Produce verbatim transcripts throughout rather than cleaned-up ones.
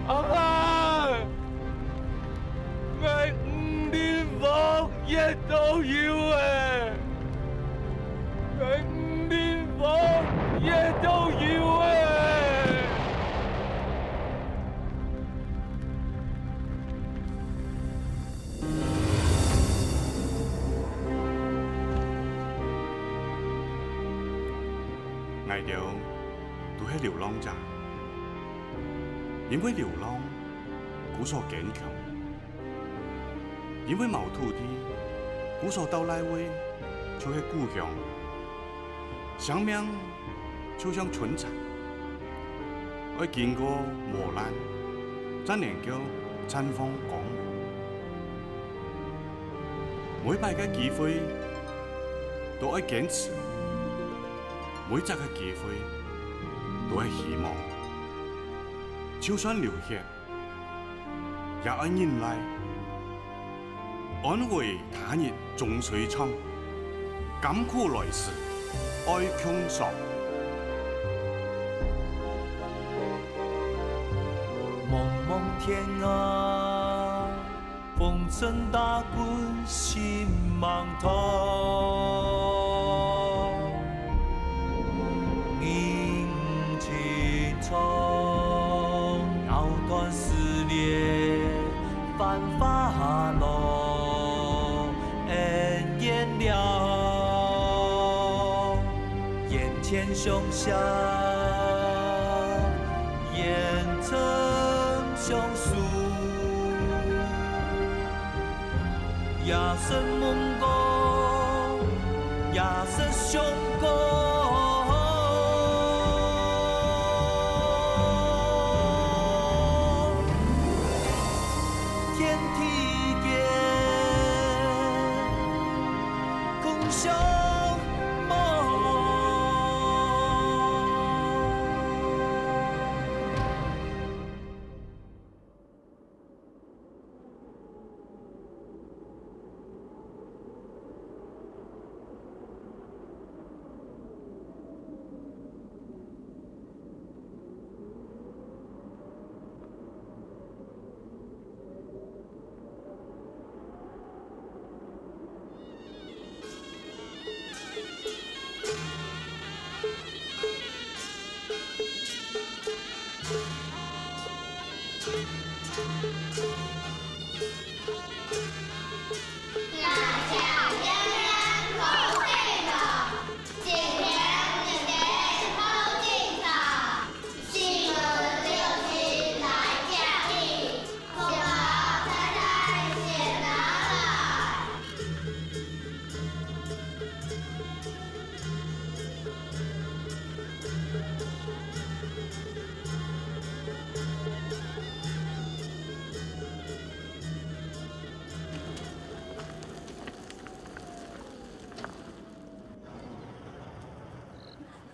阿爸，𠊎毋認房，月都有欸！𠊎毋認房，月都有欸！ 𠊎兜都係流浪者，因為流浪，故所堅強；因為無土地，故所到哪位就係故鄉。生命就像春蠶，愛經過磨難，正能夠綻放光芒。每擺个機會都愛堅持，每隻个機會都愛希望。就算流血， 也愛忍耐。安危他日終須長，甘苦來時愛共賞。茫茫天涯，風塵打滾心茫茫。 人情長，藕斷絲連，繁華路，恩怨了。眼前相惜，眼前相思。 夜深夢光，夜深相光。天地間，共相望。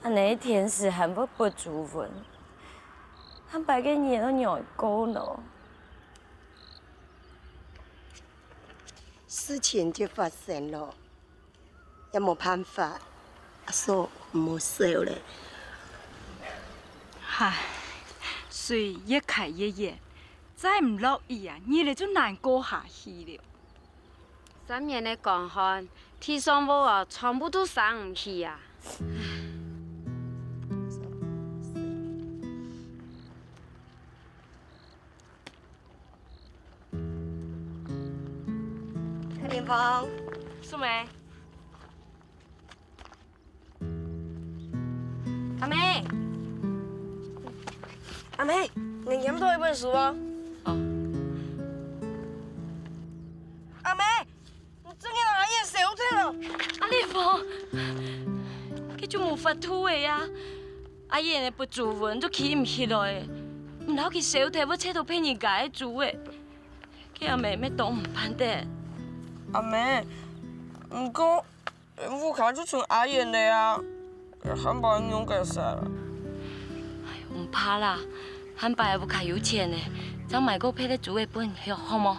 恁呢天時還會發豬瘟，下擺个日仔仰過呢？事情就發生了，也無辦法，阿嫂，毋好愁咧。唉，水越開越遠，再毋落雨啊，日仔就難過下去了。 三年个乾旱，地上物哦，全部都生毋起啊！柯林峰。素梅。 阿妹，阿妹，你撿到一本書無？哦。阿妹，你正經摎阿燕燒忒了！阿林峰，佢就無法度个呀！阿燕个發豬瘟就企毋起來，你摎佢燒忒會啐到別人家个豬仔，佢阿姆乜當毋盼得。阿妹，毋過 屋下就賰阿燕了啊，該下擺仰結煞？毋怕啦，下擺屋下有錢咧，正買過別个豬仔分你畜，好無？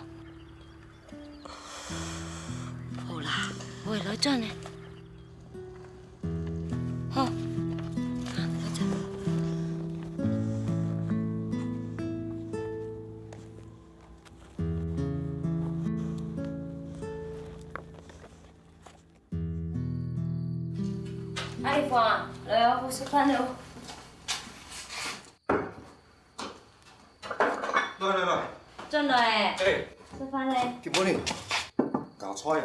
好啦，𠊎來轉咧。好，來轉。哇，來哦，好食飯了。來來來，轉來欸，哎，食飯咧。今晡日加菜啊。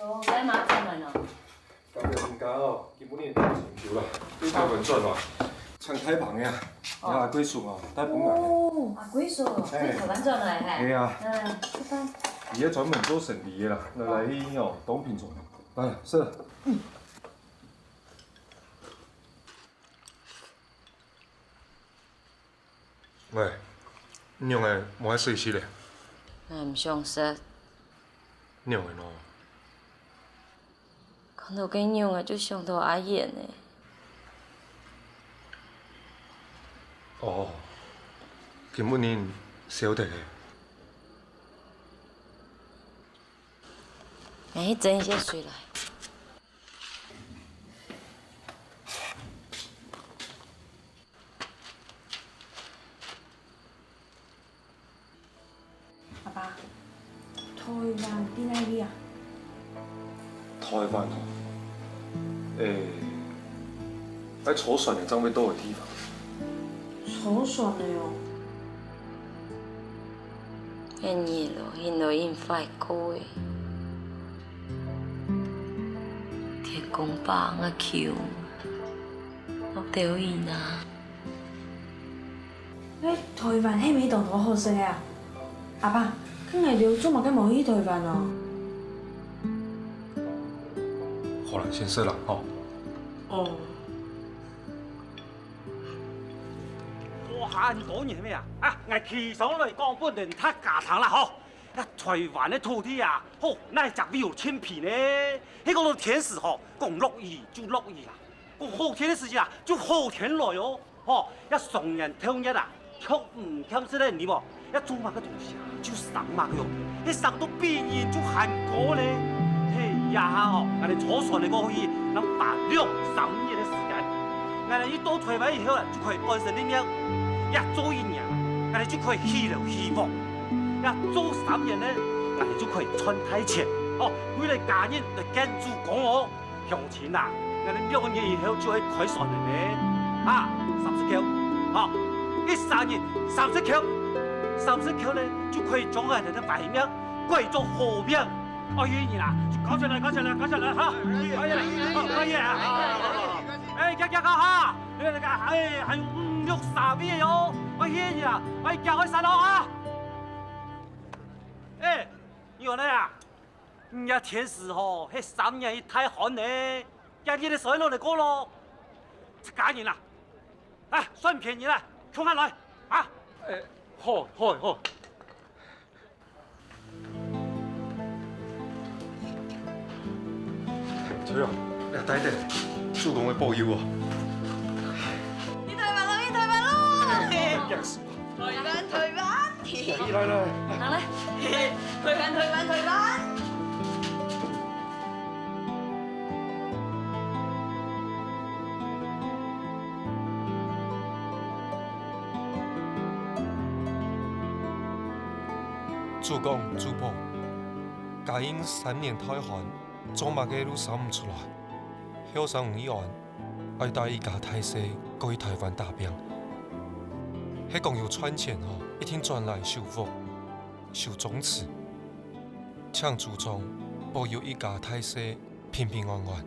哦，該媽轉來了。 隔壁鄰家哦，今晡日退休啦，對台灣轉來，請大幫个啊，哦。阿貴嫂哦，大幫个。哦，阿貴嫂，哎。對台灣轉來嘿。係啊。嗯，食飯。佢係專門做生理个啦，來來去哦，當平常。哎，食啦。喂，你仰仔無愛食咧？𠊎毋想食。仰仔呢？ 看到該肉，𠊎就想到阿燕欸。哦，今晡日燒忒咧。𠊎去蒸一息水來。 阿爸，台灣在哪位啊？台灣哦，誒，愛坐船仔正會到个地方。坐船仔哦。該日落，𠊎都已經壞過誒。天公伯，𠊎求，落兜雨哪！ 該台灣係毋係當多好食个啊？阿爸，該𠊎兜做麼个無去台灣哦？好啦，先食啦，吼。哦。哇，恁多人咩啊？啊，𠊎企上來講分大家聽啦，吼。啊，台灣个土地啊，吼，哪隻會有天平呢？該講到天時吼，講落雨就落雨啦，講好天个時節啊，就好天來哦。 吼，這常年透熱啊，卻毋欠食个，你無？這種麼个東西啊，就生麼个哦，該生到比人就還高呢。嘿，這下吼，𠊎兜坐船仔過去，能花兩三日个時間。𠊎兜一到台灣以後啊，就可以安身立命。這做一年啊，𠊎兜就可以起樓起屋。這做三年呢，𠊎兜就可以賺大錢。哦，歸來家人來見主公哦。 鄉親啊，𠊎兜兩年以後就愛開船了呢。啊，三十箍，吼，一儕人三十箍，三十箍呢，就可以將𠊎兜个壞命改做好命。哎呀，你啊，就搞起來，搞起來，搞起來，哈！哎呀，哎呀，哎呀，哎，遽遽搞哈！你看那個，哎，還有五六儕位哦！哎呀，你啊，哎，遽快散咯啊！哎，你有那啊？ 你這天時吼，係三年一大旱呢，今日个衰落來過咯。自家人啊，啊，算便宜啦，共下來，啊！誒，好，好，好。秋陽，來，帶等，主公會保佑哦。去台灣咯，去台灣咯！ 台灣，台灣。來，來，來。好，來。台灣，台灣，台灣。主公、主婆，家人三年大旱，做麼个都生毋出來。 後生吳義安愛帶一家大細過去台灣打拚，係講有賺錢吼，一定轉來修屋、修宗祠，請祖宗保佑一家大細平平安安。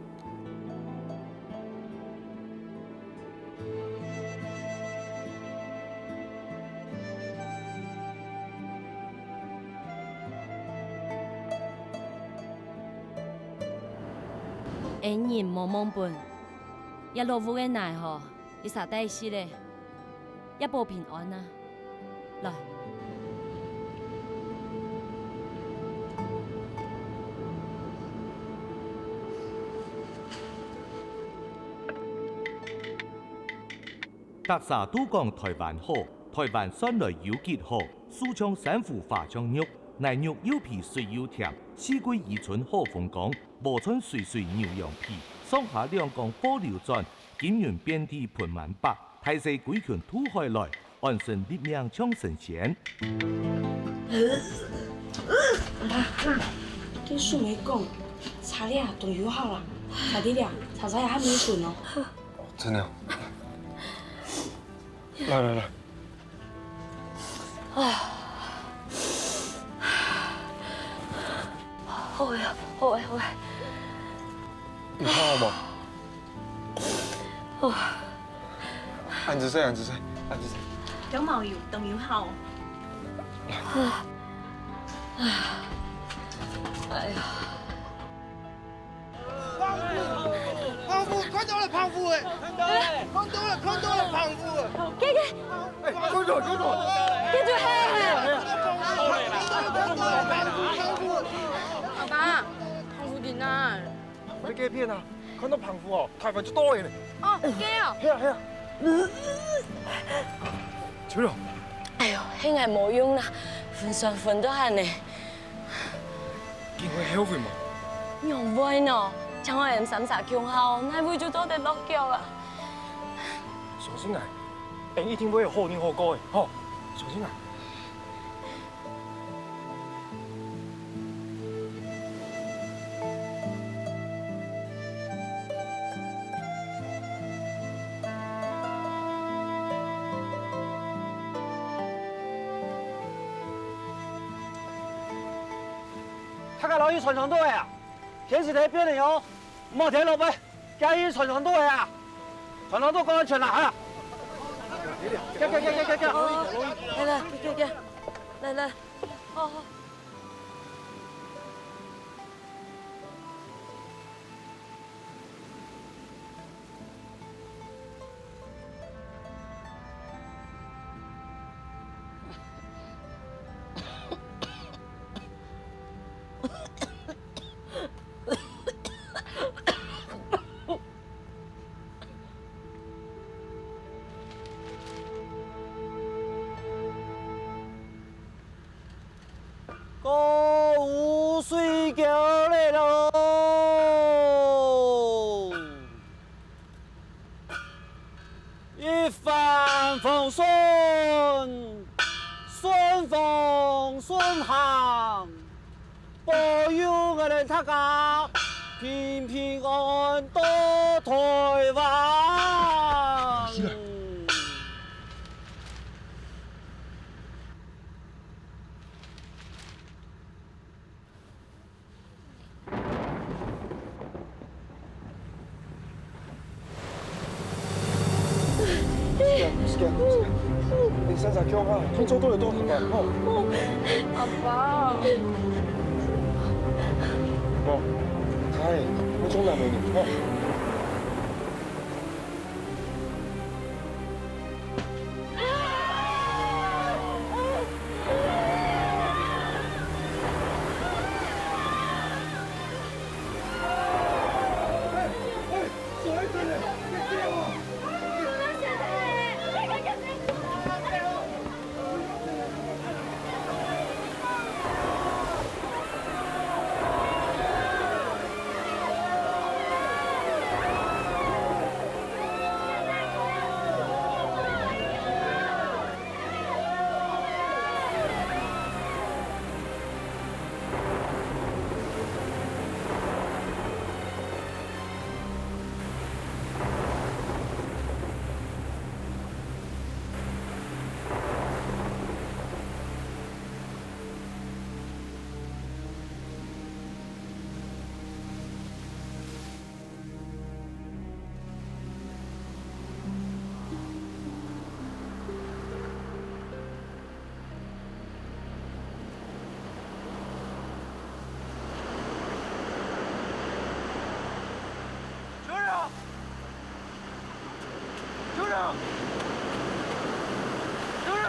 恩人無忘本，這老屋个泥吼，一儕帶去咧，也保平安啊。來。 逐儕都講台灣好，台灣算來有幾好，樹像珊瑚花像玉，泥肉又肥水又甜，四季漁村好風光，禾塹水水牛羊肥，上下兩江貨流轉，金銀遍地盆滿缽，大細歸群渡海來，安身立命像神仙。 對樹莓講，茶粒啊，當有效啦。茶粒啊，茶老师還沒準哦。哦，真的哦。來來來。好个，好个，好个。有好無？哦。恁仔細，恁仔細，恁仔細。感冒有，當有效。哎呀。 胖虎，看到了胖虎哎！看到了，看到了，看到了胖虎哎！給給，哎，看到，看到。給給，嘿嘿。胖虎，胖虎。爸爸，胖虎在哪？你該片啊，看到胖虎哦，大家就到了呢。哦，該哦。係啊係啊。秋龍。哎喲，係𠊎無用啦，分算分到恁呢。 佢會後悔無？仰會呢？像𠊎等三儕共下，哪位就做得落腳啊？相信𠊎，𠊎等一定會有好日好過个，吼！相信𠊎。 大家摎佢傳傳到位啊！天時在變个喲，莫停落背，加佢傳傳到位啊！傳傳到較安全啦哈！行行行行行行！來來行行行，來來，好好。 過雨水溝了咯！一帆風順，順風順行，保佑𠊎等大家平平安安到臺灣。 你三儕共下，看做到了到哪位，吼？阿爸。無，哎，𠊎做難為你，吼。 秋龍！秋龍！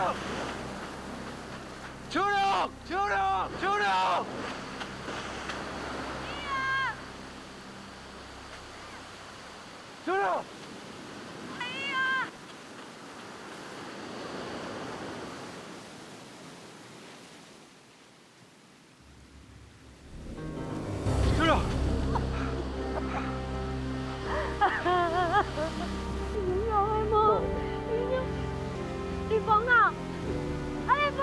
秋龍！秋龍！秋龍！秋龍！ 立峰啊！阿立峰！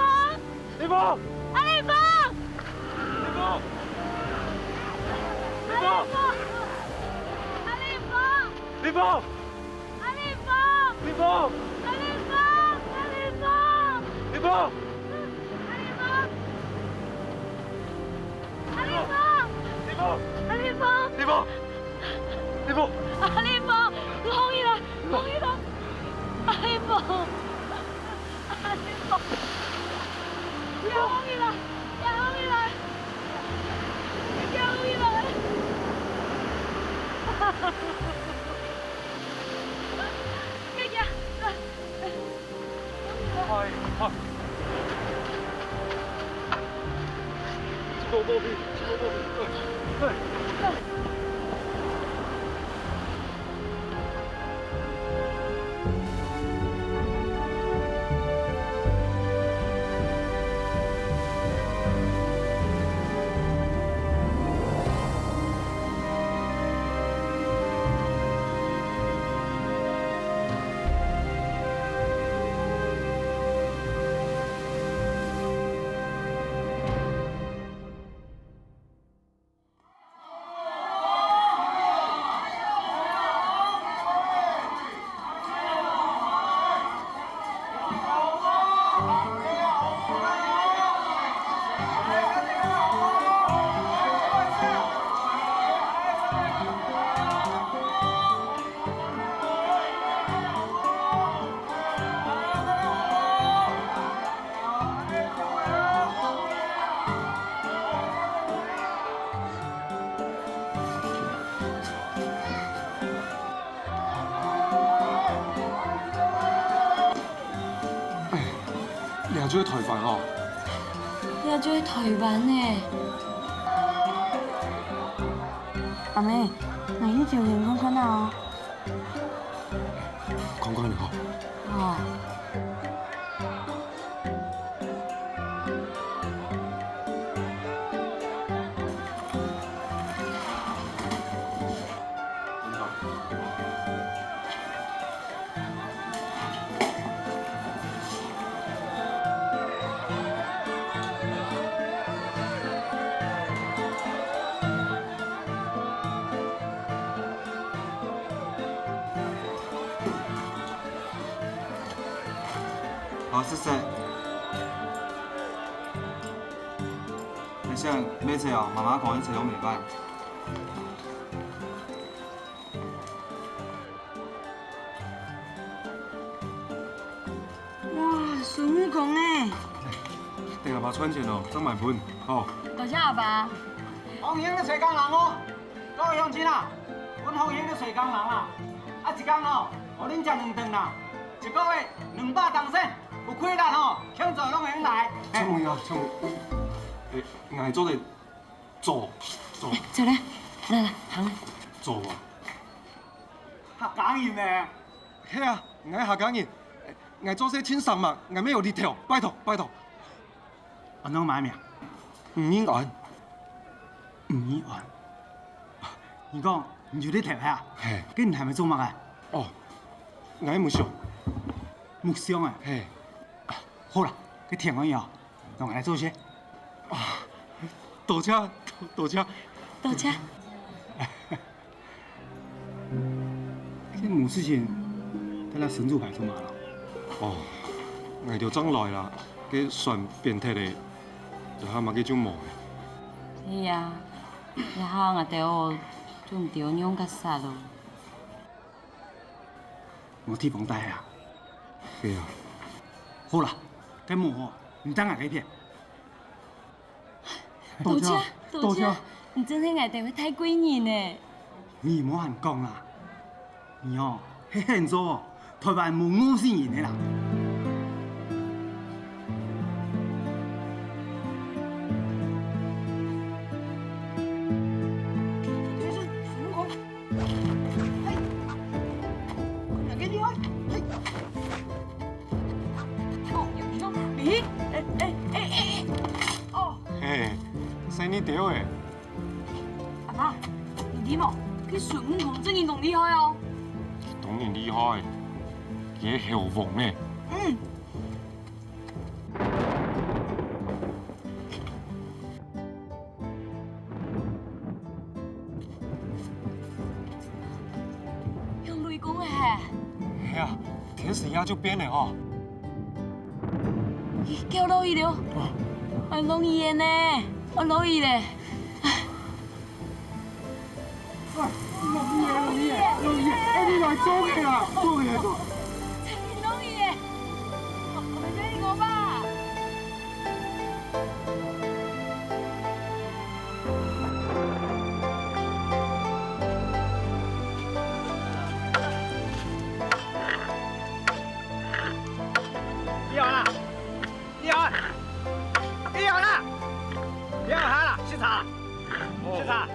立峰！阿立峰！立峰！立峰！阿立峰！阿立峰！林峰！阿林峰！林峰！阿林峰！阿林峰！林峰！阿林峰！阿林峰！林峰！阿林峰！林峰！林峰！阿林峰！你好起來！你好起來！阿林峰！阿林峰！你好起來！你好起來！你好起來！ 哎，好。這个毛病，這个毛病，哎，哎。 哎，這就係臺灣哦。這就係臺灣呢。阿姆，𠊎去朝陽看看啊哦。看看就好。哦。 好，謝謝。你想買菜哦，媽媽講你菜都無壞。哇，孫悟空呢？等阿爸賺錢哦，正買分，吼。多謝阿爸。紅興个水工人哦。 各位鄉親啊，分紅興个水工人啊，啊一工吼，予恁食兩頓啦，一個月兩百銅錢，有氣力吼，慶祝攏會來。嘿。創意啊，創意。欸，𠊎做得做，做。欸，走咧，來來，行咧。做啊。客家人呢？係啊，𠊎客家人，𠊎做事盡生猛，𠊎乜有力頭，拜託，拜託。 安到麼个名？吳義安。吳義安。你講，你有力頭係啊？係。該你還會做麼个？哦，𠊎係木匠。木匠啊？係。好啦，該天光日哦，同𠊎來做事。啊，多謝，多，多謝。多謝。 該無事情，在該伸豬排做麼个咯？哦，𠊎兜正來啦，該船變忒咧，這下麼个就無咧。係啊，這下𠊎兜就毋知愛仰結煞咯。無地方戴啊？係啊。好啦，該無吼，你等𠊎該片。 多謝，多謝，你真係𠊎兜个大貴人呢。你莫恁講啦，你哦，係喊做台灣無餓死人个啦。 嘿，細義兜仔。阿爸，你知無？該孫悟空真經當厲害哦。當然厲害，佢係猴王呢。嗯。 鄉哎呀，天時也就變了吼。佢叫落去了，愛落雨了呢，愛落雨了。 哎，落雨了，落雨了，落雨了！哎，你來做个啦，做个啦，做。落雨了，我們這裡怎麼辦？你好啦，你好，你好啦，你好啦，食茶，食茶。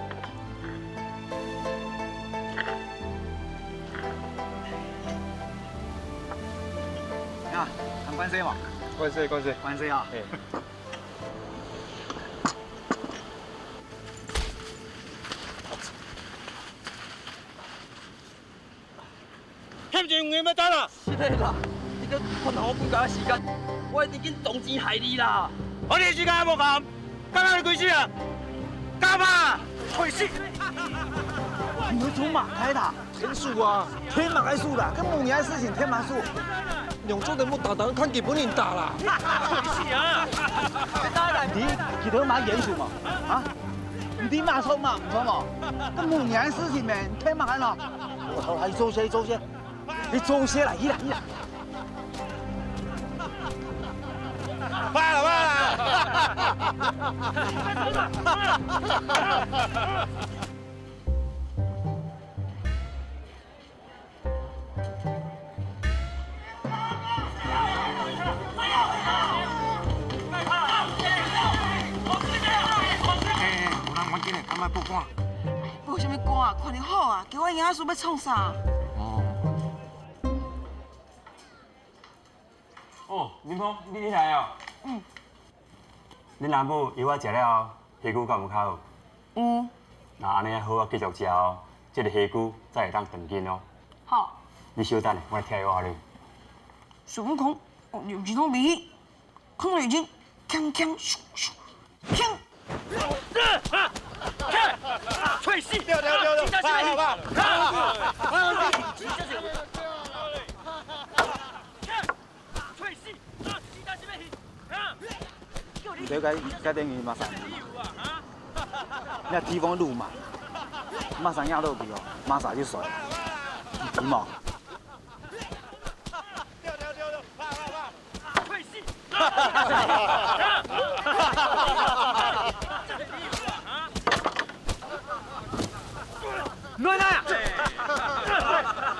啊，還關係無？關係，關係。關係啊。嘿。 欠錢毋免等啦！是的啦，你个困難我分家時間，我已經當錢害你啦。啊，你時間還無到，敢若你鬼死啊？敢啊！退席！你會做麼个啦？天數啊！天麼个數啦？跟母娘个事情天麼个數？娘做得莫打打，看佢分人打啦！退席啊！你，佢都買嚴肅嘛？啊？你買錯嘛？毋錯嘛？跟母娘个事情咩？天麼个咯？ 好，好，做事，做事，你做事啦，去啦，去啦。罷了，罷了。哎，哎，無人關緊咧，趕緊報官。 報啥物官啊？看你好啊，叫我囡仔孫欲創啥？哦。哦，林峰，你，你來哦。嗯。恁阿母藥仔食了後，皮膚敢有較好？有。那恁呢好好繼續食哦，這个皮膚才會當長緊哦。好。你小等咧，我來貼藥仔你。孫悟空，哦，有一種味。 看到已經鏘鏘咻咻，鏘！退席！對，對，對，對，怕，怕，怕。退席！你該，該等於馬上，你地方路嘛，馬上壓到佢哦，馬上就衰，你知無？ 來啊！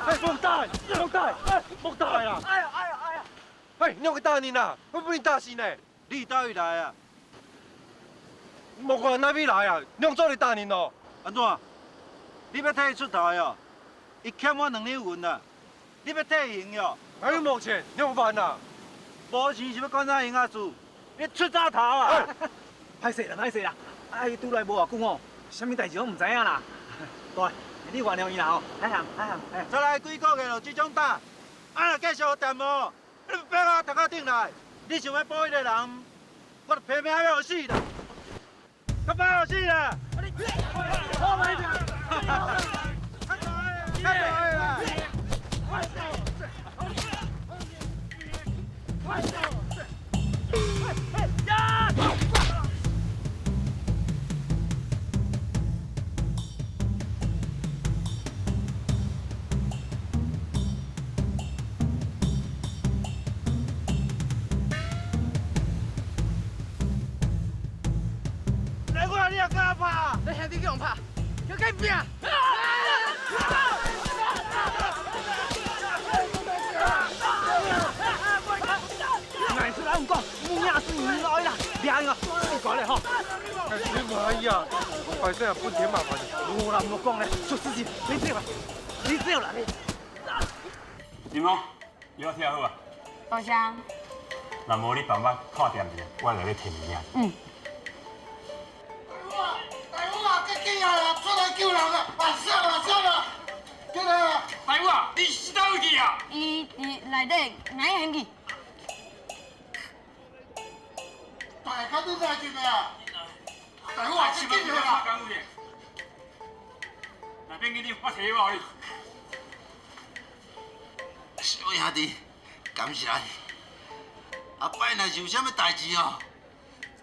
哎，莫打，莫打，哎，莫打啊！哎呀，哎呀，哎呀！哎，你仰會打人啊？會分人打死呢！你到底來啊？莫管哪位來啊，你仰做得打人哦？安怎？你欲替佢出頭哦？佢欠我兩兩銀啊！ 你欲退還哦？𠊎又無錢，仰般啊？無錢就愛管他贏啊主，你出早頭啊！哎，歹勢啦，歹勢啦，哎，拄來無偌久哦，啥物代誌攏毋知影啦。對，你原諒伊啦吼，來行，來行，哎。再來幾個月就這種打，啊若繼續有踮無，你逼我頭殼頂來，你想欲保一个人，我就拼命欲死啦！ 較歹好死啦！來，我你也敢拍？你兄弟叫人拍，叫佢拚！𠊎是人講，你也是你來啦，這樣啊，不管了吼。哎，你媽呀，壞勢啊，分添麻煩了。無啦，莫講了，出事情，你走啦，你走啦，你。林峰， 藥仔貼好啊？多謝。若無你幫我看店一下，我來去提物件。嗯。大夫啊，大夫啊，較緊啊，出來救人啊！啊，死啊，死啊！緊來啊！大夫啊，伊死佗位去啊？伊佇內底，𠊎先去。大家都在這邊啊！大夫啊，較緊來啊！若變緊張，我提藥仔予你。兄弟，感謝你。後擺若是有啥物代誌哦，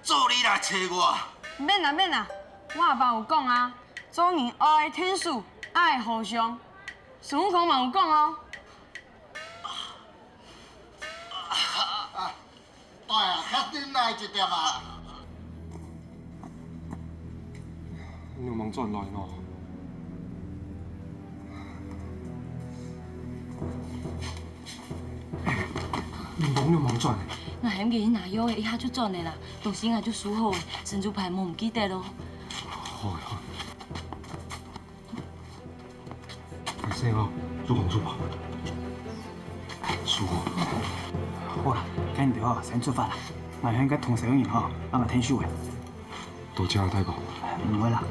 做你來找我。免啦免啦，我阿爸有講啊，做人愛天使，愛互相。孫悟空嘛有講哦。 對啊，較忍耐一點啊。你有望轉來無？你望，你有望轉來？𠊎喊佢去拿藥仔，一下就轉來啦。東西𠊎就收好了，身子牌無毋記得咯。好，好。 先哦，做工做吧。舒服。好啦，該你兜哦，先出發啦。𠊎喊該通宵个人吼，幫𠊎𢯭手仔。多謝啊，大哥。毋會啦。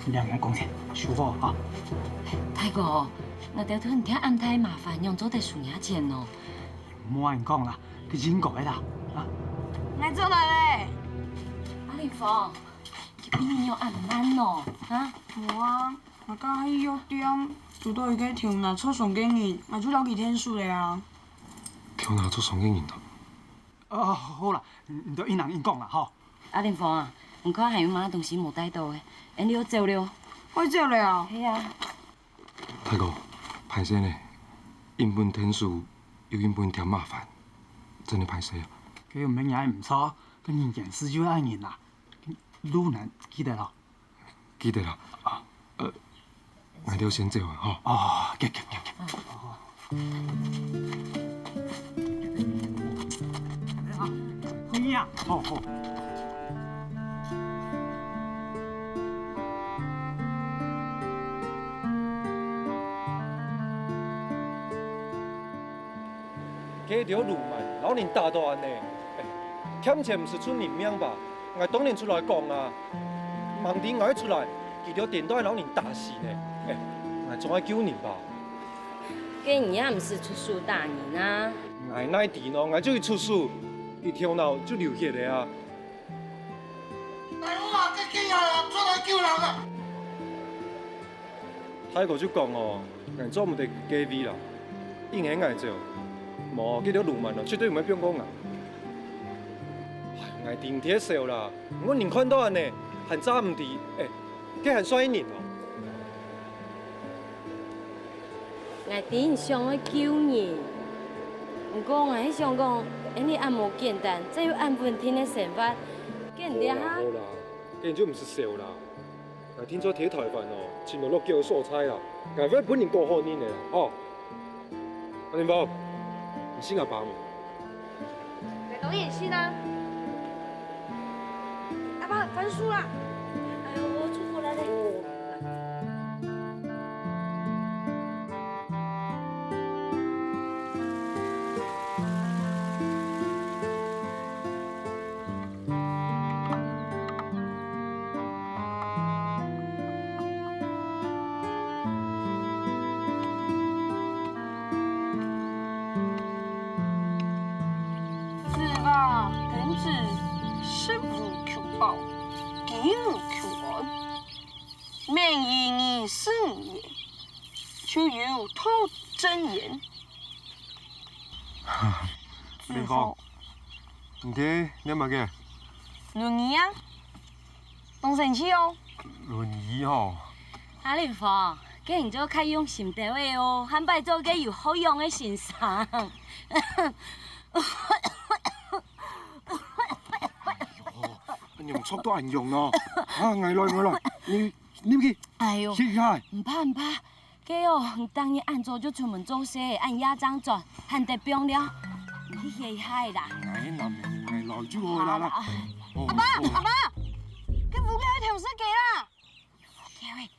兩人工錢，收貨啊。大哥，𠊎兜同你添恁大麻煩，仰做得收若錢哦？莫恁講啦，佢應該个啦。啊。𠊎轉來咧。阿林峰，你仰恁慢哦？啊？無啊。 𠊎剛去藥店，堵著一個頭那著傷个人，𠊎就摎佢𢯭手了啊。頭那著傷个人啊？哦，好啦，你，你就應人應講啦，吼。阿林峰啊，你看還有麼个東西無帶著个，𫣆俚愛走了。愛走了啊？係啊。大哥，歹勢呢，恁慢𢯭手，又恁慢添麻煩，真个歹勢啊。該又毋係𠊎毋著，該人間世就恁樣啦。路你記得咯？ 記得啦。啊。呃，𠊎兜先走啊，吼。哦，行，行，行，行。好，好。 該兜鱸鰻摎人打到恁呢，哎，欠錢毋使出人命吧？𠊎當然出來講啊！吂知𠊎出來，佢兜顛倒摎人打死呢！哎，𠊎總愛救人吧？該你也毋使出手打人啊！𠊎哪知呢，𠊎就去出手，佢頭腦就流血了啊！大哥啊，該佢啊，出來救人啊！ 大哥就講哦，𠊎做毋得佢个位啦，硬喊𠊎走，無，該兜鱸鰻哦，絕對毋會放過𠊎。唉，𠊎頂貼笑啦，毋過人看到恁呢，還詐毋知，哎，該還算係人哦？𠊎知你想愛救人，毋過𠊎係想講，恁呢恁無簡單，正有恁穩定个生活，該你這下，好啦，好啦，該你就毋使愁啦。 𠊎定著在臺灣哦，尋著落腳个所在啊，𠊎會分你過好日仔啦，吼。阿林峰，你信阿爸無？𠊎當然信啊。阿爸，番薯啦！哎喲，我出貨了嘞！ 子夏耕子，食無求飽，飢無求安，民以食為天，就有道爭言。 子夏，你在唸麼个？論語啊，當生趣哦。論語吼。阿林峰，該你做較用心兜仔哦，下擺做個有學養个先生。哎喲，你用著到恁樣哦！啊，𠊎來，𠊎來，你，你去，哎喲，歇一下。毋怕，毋怕。 該哦，你逐日恁早就出門做事，恁夜正轉，還得放尞。你去歇一下啦。哎，男人，哎，老就好啦啦。好啦，哎。哦，阿爸，哦。阿爸，該烏狗愛偷食雞啦！烏狗欸。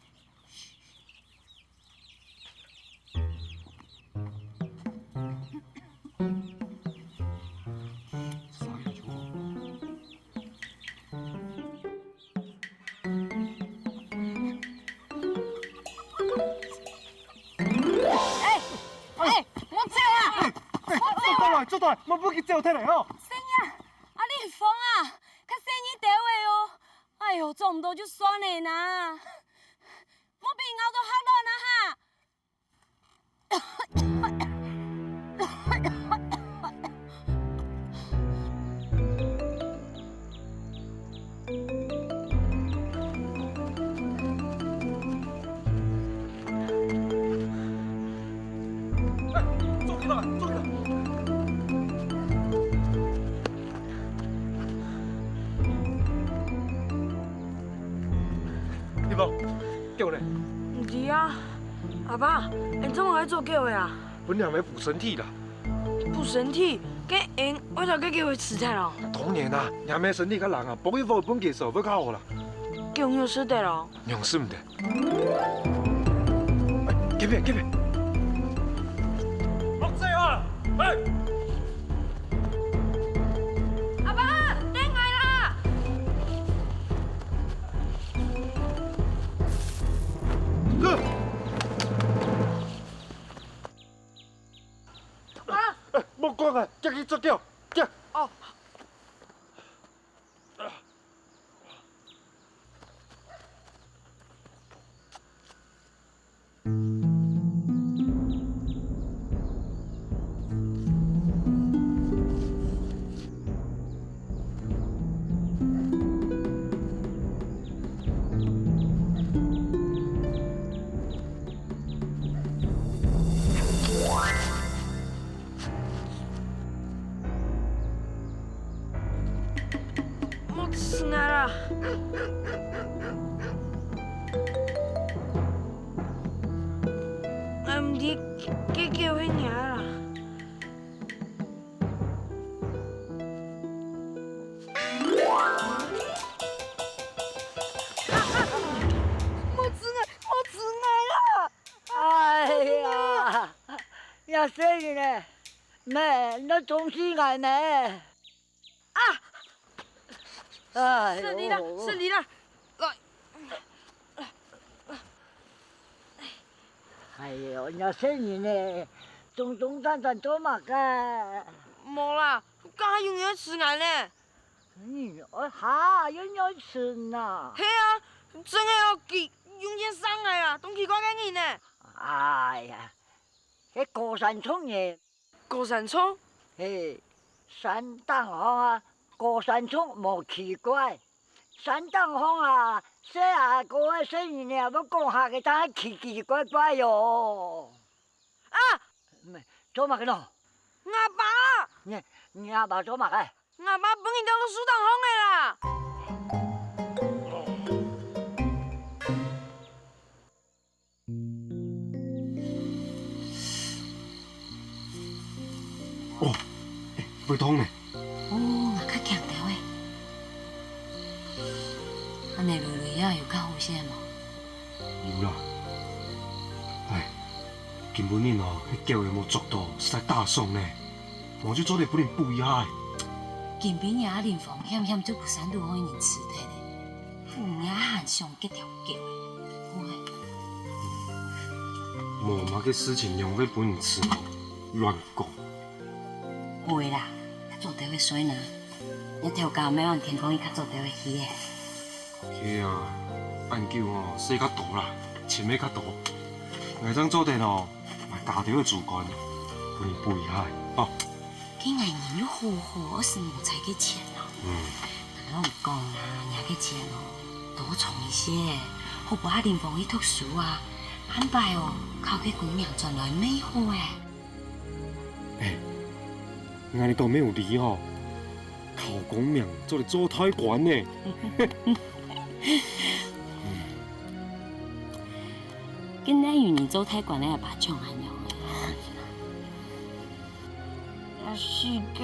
哎，哎，莫走啊！哎，哎，莫走啊！走開來，走開來，莫分佢走忒咧吼！細人，阿林峰啊，較細義兜仔哦！哎喲，做毋到就算了啦，莫分佢咬到嚇亂啊哈！哎，做去哪？做去哪？你無，叫咧？毋知啊，阿爸，𫣆做麼个做狗仔啊？分若姆補身體啦。 補身體，該𫣆會摎該狗仔㓾忒哦。當然啦，若姆身體較硬啊，補一補分佢食會較好啦。狗肉食得哦？肉食毋得。哎，這片，這片。學姐啊，嘿！阿爸，等𠊎啦！哥！ 啊！哎，莫管啊，遽去捉狗，遽！哦。 莫㓾𠊎啦！𠊎毋知該狗係若个啦。 莫㓾𠊎，莫㓾𠊎啦！哎呀，若細人仔，咩，你總係𠊎咩？啊！哎喲，失禮啦，失禮啦，來。 哎喲，若細人仔，慵慵懶懶做麼个？無啦，該下有人愛㓾𠊎呢。嗯，哦，哈，有人愛㓾你啊？係啊，真个哦，佢用箭射𠊎啊，當奇怪个人呢。哎呀，該高山蟲呢。 高山蟲？嘿，山頂項啊，高山蟲無奇怪。山頂項啊，細阿哥个細人仔會講客个，正係奇奇怪怪喲。啊！做麼个喏？吾爸！你，你阿爸做麼个？吾爸分人吊到樹頂項个啦！ 哦，欸，會痛呢。哦，𠊎較強兜仔。恁呢雷雷啊，有較好勢無？有啦。唉，今晡日哦，該狗仔無捉著，實在打爽呢。 無就做得分人補一下仔。今晡日阿林芳險險就分山肚項人㓾忒咧，你也還想結條狗仔，唉。無麼个事情仰會分人㓾哦，亂講。會啦，較早兜仔睡呢，若頭家毋愛恁天光日較早兜仔去咧。 係啊，恁久哦，睡較多啦，深个較多。𠊎正做得哦，買加兜个豬肝，分你補一下，吼。該𠊎人又好好，愛使無差个錢哦。嗯。𠊎摎你講啊，若个錢哦，多存一些，好分阿林芳去讀書啊。下擺哦，考个功名轉來乜好欸。 欸，𠊎這兜無有理吼，考功名做得做大官呢。今晡日有人做大官个阿爸像恁樣欸。若死狗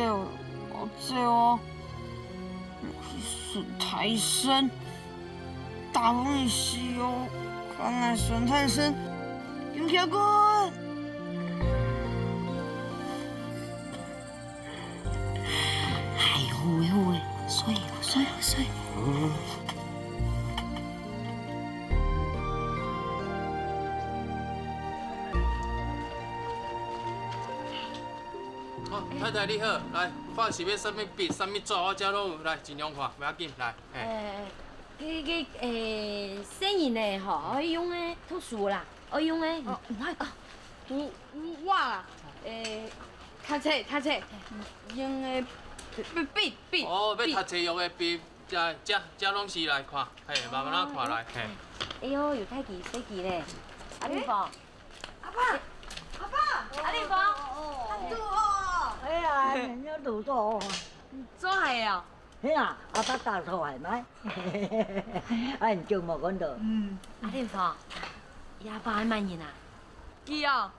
，𠊎走哦，𠊎去尋大醫生。 打風个時候，看𠊎孫大聖，緊跳過。哎喲，好欸，好欸，睡，睡，睡。哦，太太你好，來，飯食个啥物筆、啥物紙，我遮都有，來，盡量看，無要緊，來，嘿。欸，該，該，欸，細人仔吼，愛用个，讀書啦，愛用个。哦，來。哦，有，有，我啊，誒，讀冊，讀冊，用个筆，筆，筆，哦，愛讀冊用个筆，這，這，這攏是來看，嘿，慢慢仔看來，嘿。哎喲，有太極、太極咧，阿明峰。阿爸，阿爸，阿明峰，看肚哦。哎呀，人家肚哦。做啥个啊？ 嘿啊，阿爸打掃還埋。哎，你就無看到。嗯。阿蓮芳，你阿爸係麼人啊？佢哦，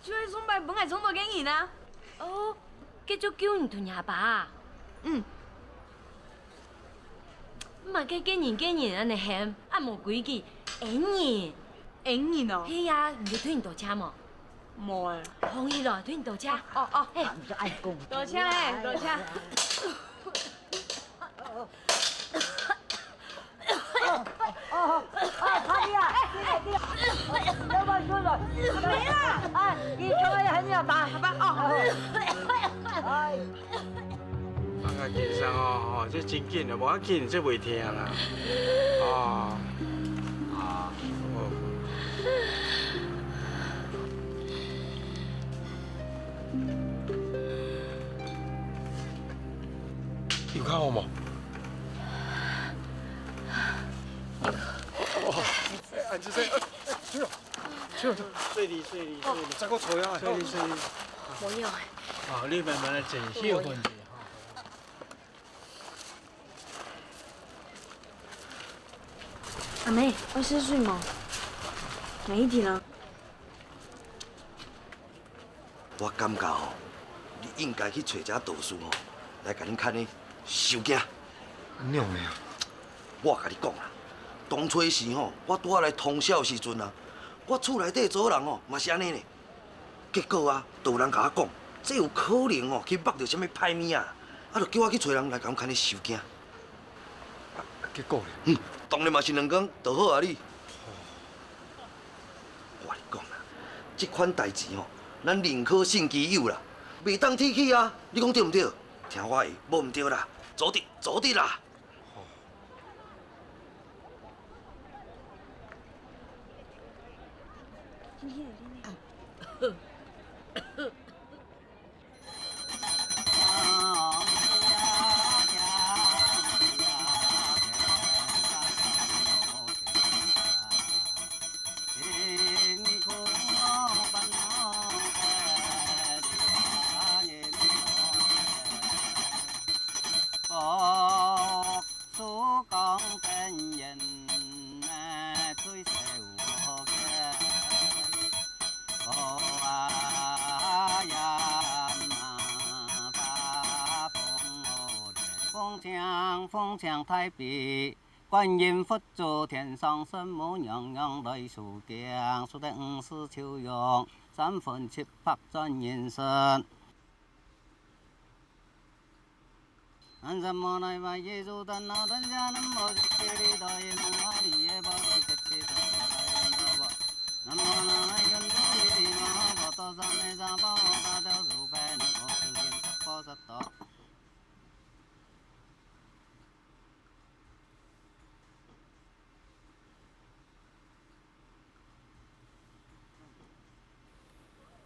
就係上擺分𠊎撞著个人啊。哦，該就救你同你阿爸啊？嗯。麼个个人个人恁呢喊，恁無規矩，恩人。恩人哦？係啊，你有對人道歉無？ 無誒。紅起來，對你道歉。哦，哦。嘿。毋使恁講。道歉誒，道歉。哦，哦，哦，快點啊！快點，快點，要不要睡了？沒啦。哎，你稍微很小吧，好吧？哦，好。哎。 放較輕鬆哦，吼，這真緊啊，無要緊，這袂疼啦。哦，啊，哦。有較好無？哦，哎，安之生，哎，哎，去了，去了，去了。睡哩，睡哩，睡哩。再給我抽一下。睡哩，睡哩。無用誒。啊，你慢慢來整，歇睏一下，吼。 阿妹，愛食水無？來一滴啦。我感覺吼，你應該去揣一个道士吼，來共你牽个收驚。仰會啊？我共你講啦，當初時吼，我拄仔來通霄的時陣啊，我厝內底做伙人吼，嘛是按呢呢。 結果啊，就有人共我講，這有可能哦，去沐著啥物歹物啊，啊，就叫我去揣人來共我牽去收驚。啊，結果咧？嗯，當然嘛是兩工就好啊哩。我共你講啦，這款代誌吼，咱寧可信其有啦，袂當鐵齒啊，你講著毋著？聽我的，無毋著啦，做得，做得啦。 風清風清大悲，觀音佛祖天上聖母娘娘來收驚，收得五十九容，三魂七魄轉人身。 南無南無耶穌，南無南無耶穌，南無南無耶穌，南無南無耶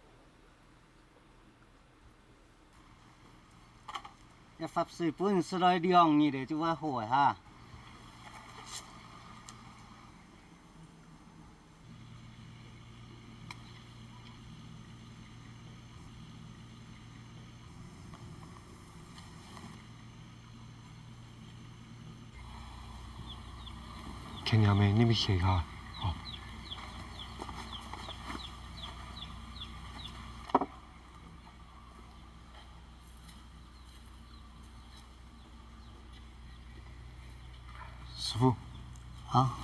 穌。 這法水分食落兩日咧，就會好个哈。 看阿姆，你毋去歇下，吼。師傅，啊？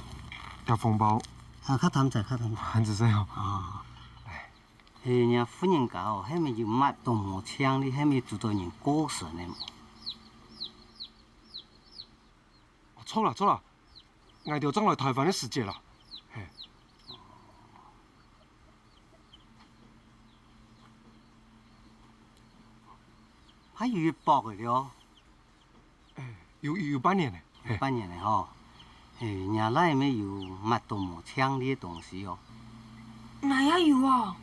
這紅包。啊，較淡仔，較淡仔。還仔細吼。啊。來。 嘿，若婦人家哦，係毋係有抹到無淨哩，係毋係有做到人過身个無？哦，著啦，著啦，𠊎兜正來臺灣个時節啦。嘿。還有一駁个了。 有，有，有半年咧。有半年咧吼。嘿，若倈仔有抹到無淨哩个東西哦。𠊎也有哦。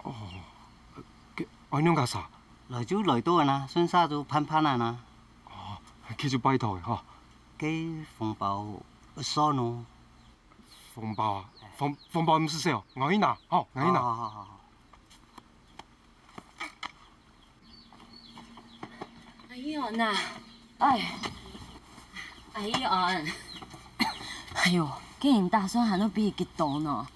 哦，該愛仰結煞？來就來到啊，順續就辦辦啊。哦，該就拜託了吼。該紅包愛算哦。紅包啊？紅，紅包毋使愁，𠊎去拿，吼，𠊎去拿。好，好，好，好。 阿姨安啊，哎，阿姨安，哎喲，該人打算還愛比佢激動呢。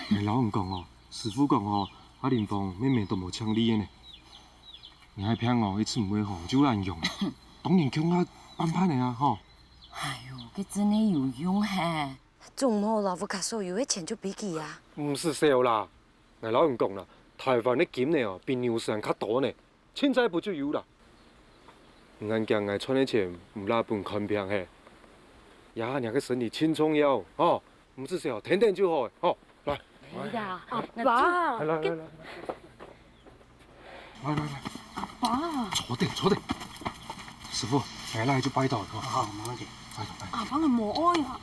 𠊎摎你講哦，師傅講哦，阿林芳妹妹都無淨俐个呢。你還騙𠊎，一直毋會吼，就恁樣，當然共下辦辦个啊，吼。哎喲，該真个有用嘿。總毋好老屋下所有个錢就分佢啊。毋使愁啦，𠊎摎你講啦，臺灣个金呢哦，比紐西蘭較多呢。 清彩不就有啦。你恁驚𠊎賺个錢毋罅分看病嘿？呀，若个身體盡重要，吼，毋使愁，跈等就好，吼，來。哎呀，阿爸，來，來，來，來。來，來，來。阿爸。坐等，坐等。師傅，來，來，就拜託，吼。好，沒問題。拜託，拜託。阿爸，𠊎無愛啊。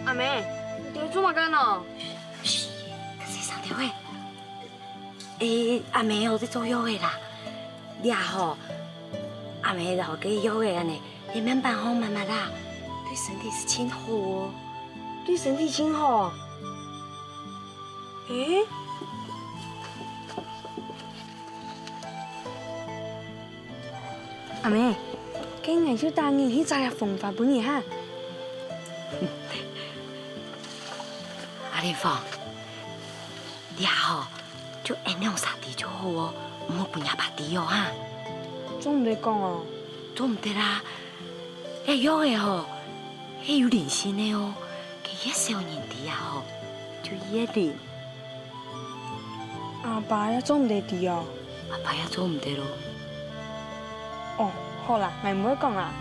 阿妹，你在做麼个呢？噓，較細聲兜仔。欸，阿妹哦，在做藥仔啦。這吼，阿妹摎該藥仔恁呢，在面板項抹抹啦，對身體係盡好哦。對身體盡好？欸？ 阿妹，該𠊎就打印去紮粒紅花分你哈。阿林芳，這吼，就𫣆兩儕知就好哦，毋好分若爸知哦哈。做毋得講哦。做毋得啦，這藥仔吼，係有靈性个哦，佢越少人知啊吼，就越靈。 阿爸也做毋得知哦。阿爸也做毋得咯。哦，好啦，𠊎毋會講啦。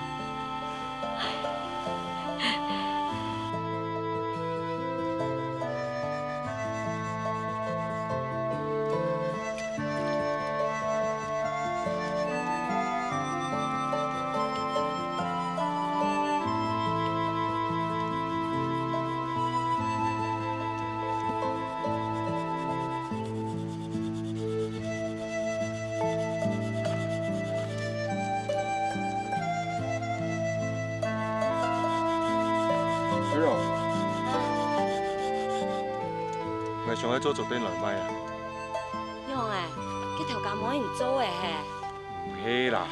哎喲，𠊎想愛做做得來賣啊。仰仔，該頭家無人做个嘿？毋係啦，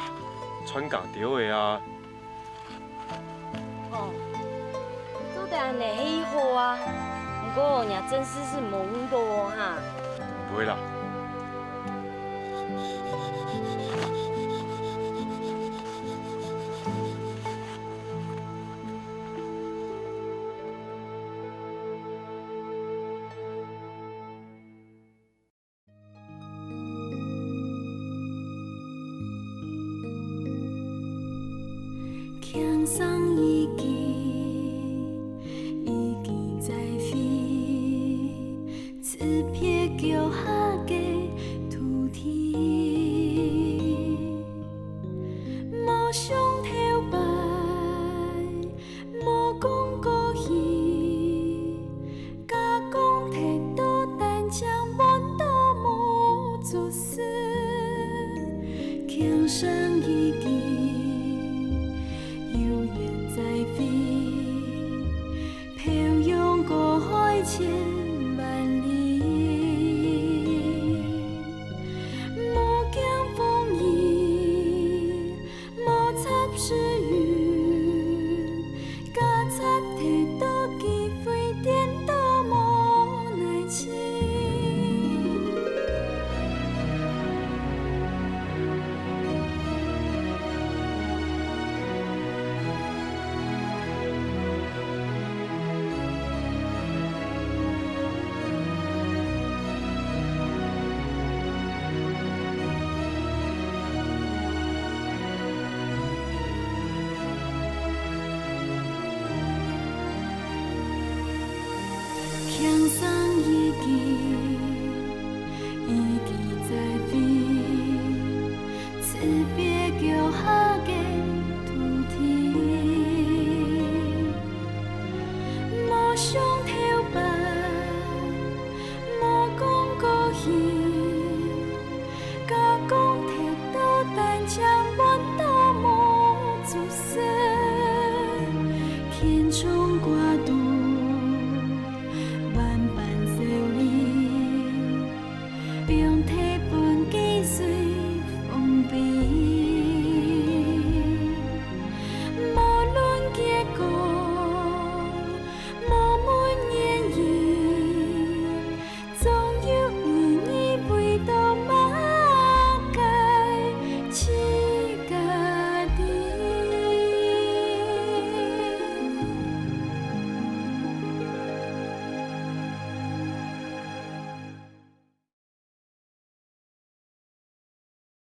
賺較多个啊。 哦，做得恁呢係好啊，毋過若陣勢係無用到哦哈。毋會啦。向上已經，一直在飛，特別腳下个土地。無想頭擺，無講過去，加講忒多單淨換到無出息，天窗